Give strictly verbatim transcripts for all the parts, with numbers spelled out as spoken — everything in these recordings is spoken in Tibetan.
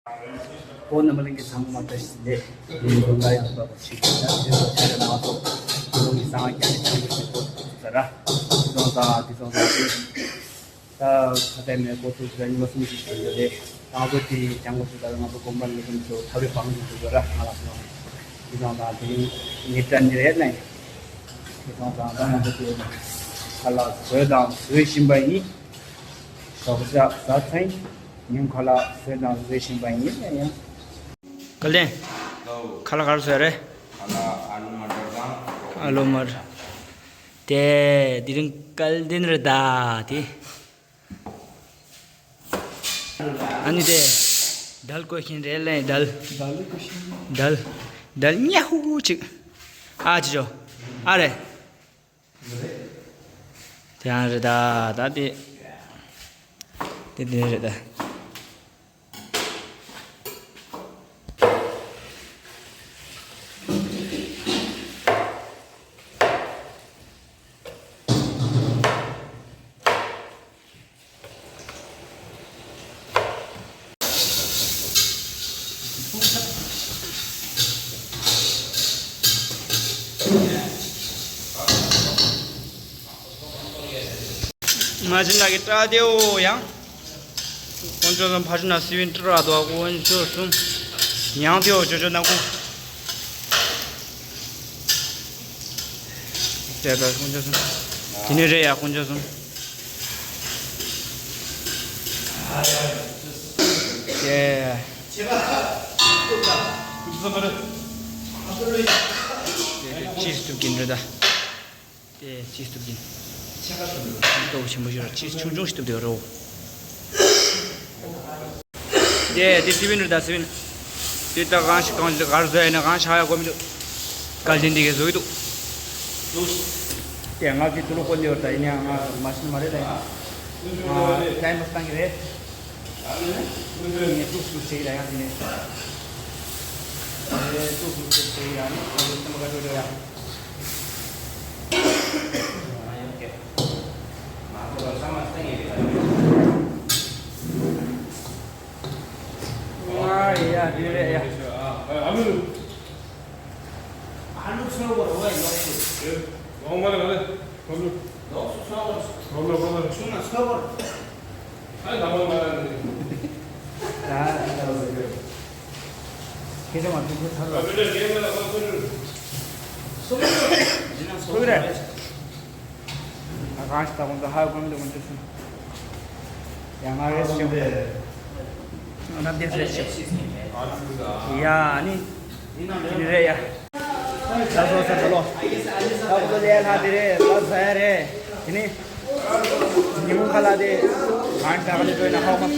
ཨོ་རྣམ་པ་ལྷན་རྒྱས་ཚང་མ་བཀྲ་ཤིས་བདེ་ལེགས། དེ་རིང་དགོན་པ་ཡང་བསྐྱར་ཞིག་ཡང་དེ་ཚོ་ཆ་རེ་མ་གཏོགས་དེ་རིང་གི་གསང་བ་རྒྱ་ནི་ཆང་བུ་ཞིག་གོ་ཟ་ར། དེ་ཚོ་དང་དེ་ཚོ་དང་དེ། ད་ཁ་གཏད་མེད་གོ་ཐུག་ཟ་ཉི་མ་གསུམ་ཞིག་བྱུང་ཡོད་རེད། ང་ཚོ་དེ་ཡི་ལྗང་གུ་ཞིག་ད་ང་ཚོ་དགོན་པ་ལ་ལུགས་ཚོ་ཐབས་རེ་བང་ཞིག་འདུག་ར་ང་ལ་སོང་། དེ་ཚོ་དང་དེ་རིང་ཉེ་དྲ་ཉེ་རེད་ནས། དེ་ཚོ་དང་ད་ང་ཚོ་དེ་ཁ་ལག་བཟོས་དང་བཟོས་བཞིན་པ་ཡིན། ཞོགས་ཇ་ཟ་ཚན། ཉིན་ཁ་ལག་བཟོས་དང་བཟོས་བཞིན་པ་ཡིན་ཡང་ཡང་། སྐལ་ལྡན། ལོ། ཁ་ལག་ག་རེ་བཟོས་རེད། ཁ་ལག་ཨ་ལུ་མ་ཏར་དང་། ཨ་ལུ་མ་ཏར། དེ་དེ་རིང་སྐལ་ལྡན་རེད་ད་དེ། ཨ་ནི་དེ། དལ་བསྐོལ་བཞིན་རེད་ལེ་དལ། དལ་བསྐོལ་བཞིན། དལ། དལ་ཉ་ཧུ་ཧུ་ཅིག་ཨ་ཅི་ཅོ། ཨ་རེད། དེ་ཡང་རེད་ད་ད་དེ། དེ་དེ་རེད་ད། མ་ཅི་ན་གི་ཏྲ་དེའོ་ཡང་། དཀོན་མཆོག་གསུམ་ཕ་ཤུ་ན་སི་བིན་ཏྲ་དོ་དཀོན་མཆོག་གསུམ། ཡང་དེའོ་ཅོ་ཅོ་ན་ཀུ། དེ་ལྟར་དཀོན་མཆོག་གསུམ། དེ་ནས་རེད་ཡ་དཀོན་མཆོག་གསུམ། དེ། དེ་ཅིས་ཐུབ་ཀྱིན་རེད་ད། དེ་ཅིས་ཐུབ་ཀྱིན། ཏོག་ཆེན་པོ་ཞིག་ར་ཅིས་ཆུང་ཆུང་ཞིག་ཐུབ་དེ་རོ། དེ་དེ་སི་བིན་རེད་ད་སི་བིན། དེ་ད་གང་ཞིག་གང་ཞིག་གར་བཟོ་ཡ་ན་གང་ཆག་ཡ་གོ་མི་འདུག་གལ་ཆེན་འདི་གས་བཟོ་གི་འདུག་དེ་ང་ཚོའི་ཏུ་ལུ་ཀོ་འདི་བར་ད་ཡིན་ཡང་ང་མ་ཤིན་མ་རེད་ད་ཡིན། ང་ཊའིམ་པ་སི་བཏང་གི་རེད། ངས་ཏུག་ཏུག་བྱེད་ཀྱི་ད་ཡང་དེ་ནས། ཨེ་ཏུག་ཏུག་བྱེད་ཀྱི་ཡ་ནི་ང་ཚོ་སེམས་པ་དགའ་སྤྲོ་སྤྲོ་ཡ། ང་ཡོང་གི། ང་ཚོ་ལ་ས་མ་སྟེང་ཡོད་ཀྱི་ད་ཡོད། ཨ་ཡ་དེ་རེད་ཡ། ཨ་ལུ། ཨ་ལུ་ཚོ་བ་རོ་བ་ཡོད་ཀྱི། ཡོད། ལོང་མ་རེད་ལ། ལོགས་སུ་ཚོགས། ལོགས་ལ་ལོགས་ལ། ཆུང་ན་ཚོགས། ཨ་ལ་ལོགས་ལ། ད་ཁྱེད་ཚོ་མ་ཐུག་ཁུ་ཚར་ལ། ཐུག་རེད། ང་གང་ཞིག་ད་གོང་དུ་ཧ་གོ་མི་འདུག་མི་འདུག་སུ། ཡང་ང་རེད་ཤོག་ང་བདེ་རེད་ཤོག་ཡ་ནི། དེ་ནི་རེད་ཡ། ད་བཟོ་ས་ད་ལོ། ད་བཟོ་ལས་ལྷ་དེ་རེད་ད་ཟ་ཡ་རེད། དེ་ནི། ཉིན་མོ་ཁ་ལ་དེ། གང་ཞིག་ད་ག་ལས་བྲོས་ན་ཧོ་མ།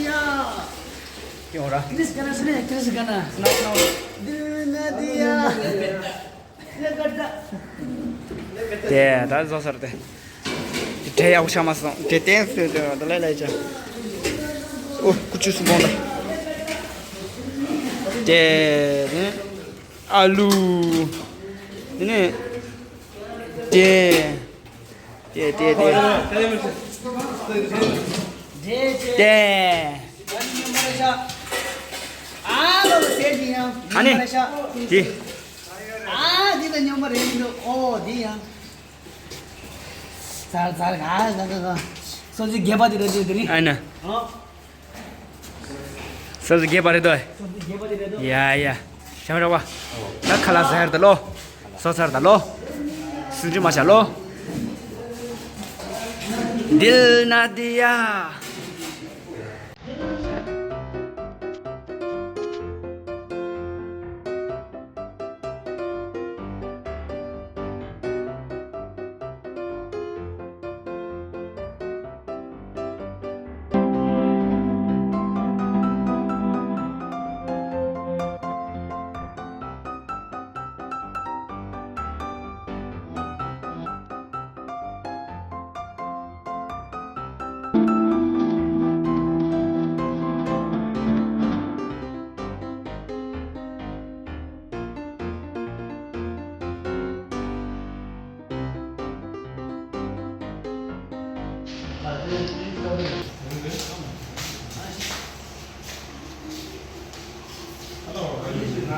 ཡོང་ར། ཀྲིས་ག་ན་སི་ནེ་ཀྲིས་ག་ན། སྣོ་སྣོ། དེ་ནི་དེ་ཡ། དེ་ད་བཟོ་ས་རེད་དེ། དེ་ཡག་པོ་ཆགས་མ་སོང་། དེ་བསྟན་སྲོལ་དེ་ད་ལས་ལས་ཅག་ཨོ་ཀུ་ཅུ་སུ་བོང་ད། དེ་ནི་ཨ་ལུ། དེ་ནི་དེ། དེ་དེ་དེ། དེ། ཨ་ནི། དེ། ཨ་འདི་ད་སྨྱོན་པ་རེད་མི་འདུག་ཨོ་འདི་ཡང་། ཚར་ཚར་ག་ག་ག་ག་སོ་སོའི་སྒལ་པ་དེ་རེད་དེ་རེད། ཨ་ན། ཨོ། སོ་སོའི་སྒལ་པ་རེད་དོ། སོ་སོའི་སྒལ་པ་དེ་རེད་དོ། ཡ་ཡ། བྱང་ར་བ། ད་ཁ་ལག་ཟ་ཡར་ད་ལོ། སོ་ཚར་ད་ལོ། སུན་འབྱིན་མ་བྱ་ལོ། འདིལ་ན་འདི་ཡ།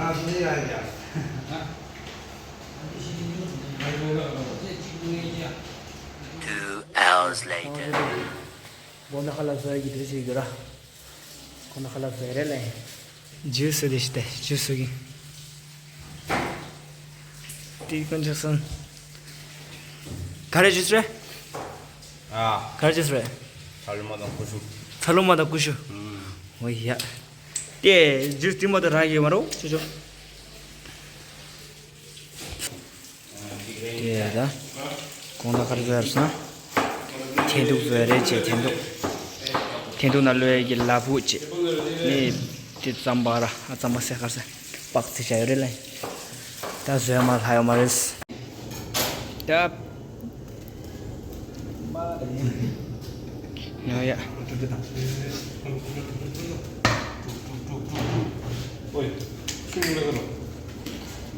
Two hours later. དགོང་དག་ཁ་ལག་བཟོ་ཡ་གི་དུས་ཚོད་ཡོད་ར། དགོང་དག་ཁ་ལག་བཟོ་ཡ་རེད་ལེ། ཇུས་བཟོ་དེ་ཞིག་སྟེ་ཇུས་བཟོ་གི། དེ་དཀོན་མཆོག་གསུམ། ག་རེ་ཇུས་རེད། ཨ། ག་རེ་ཇུས་རེད། ཚ་ལུ་མ་དང་ཀུ་ཤུ། ཚ་ལུ་མ་དང་ཀུ་ཤུ། ཨུམ། འོ་ཡ། དེ་ཇུས་དེ་མ་དང་རང་གི་མ་རོ་ཅོ་ཅོ། དེ་ད། གོང་ད་ག་རེ་བཟོ་ཡ་རེད་ཟེར་ན། འཐེན་ཐུག་བཟོ་ཡ་རེད་ཅེས་འཐེན་ཐུག་འཐེན་ཐུག་ནང་བླུག་ཡ་གི་ལ་ཕུག་ཅེས། ནི། དེ་རྩམ་པ་ར་ཨ་རྩམ་པ་སེ་ཁར་སེ། པགས་ཚི་བྱ་ཡོད་རེད་ལེ། ད་བཟོ་ཡ་མ་ལྷ་ཡོད་མ་རེད། ད། ཡ་ཡ།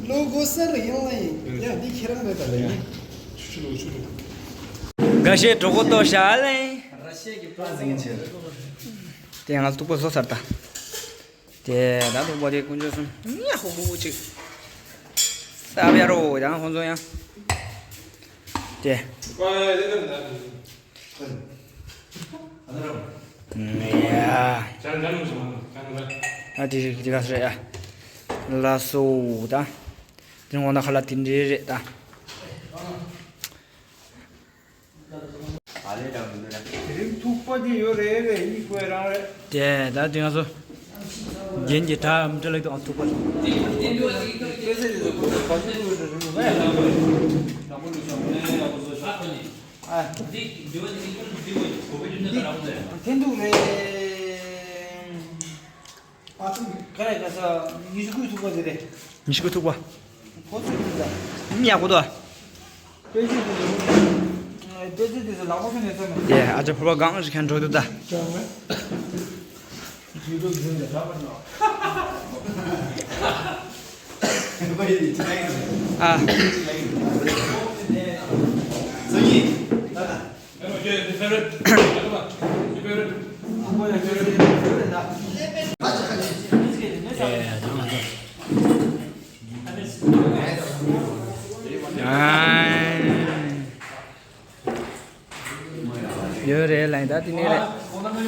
ལོ་གོ་ས་རུ་ཡོང་ལ་ཡིན། ཡ་འདི་ཁྱེད་རང་མེད་ད་ལ་ཡིན། འགའ་ཤས་གྲོགས་པོ་ལྟོ་ཤ་ལེན། ར་ཤ་གི་པ་ཟིང་ཆེ། དེ་ང་ཐུག་པ་བཟོ་ཚར་ད། དེ་ད་ཐུག་པ་དེ་དཀོན་མཆོག་གསུམ་ཉ་ཧོ་ཧོ་ཅིག་ས་བ་རོ་ཡང་ཧོན་ཚོ་ཡང་། དེ། ཨ་དེ་དེ་ག་རེ་ཡ། ལ་སོ་ད། དེ་ངོ་ན་ཁ་ལ་དེ་འདྲེ་རེད་ད། དེ་རིང་ཐུག་པ་དེ་ཡོད་རེད་རེད་ཡིན་དགོས་རང་རེད། དེ་ད་དེ་ང་ཚོ་རྒན་གྱི་གྲྭ་མི་འདྲ་ལེགས་དང་ཐུག་པ། འཐེན་ཐུག་རེད། ག་རེ་ག་ས་ཉི་ཤུ་དགུ་ཐུག་པ་དེ་རེད། ཉི་ཤུ་དགུ་ཐུག་པ། ཁོ་ཚོ་ཡིན་ད། མི་ཡག་པོ་འདུག་དཔེ་ཆ་དེ་ཚོ། དཔེ་ཆ་དེ་ཚོ་ལག་པ་ཁྱོན་ནས་བཙལ་མ་ཐུབ། དེ་ཨ་ཅག་ཕོར་པ་གང་ཞིག་ཁྱོན་འགྲོ་འདུག་ད། ཡུ་ཊུབ་འཛིན་པའི་གྲྭ་པ་ནོ། ཨ། ཡོད་རེད་ལ་ཡིན་ད་དེ་ནས་རེད།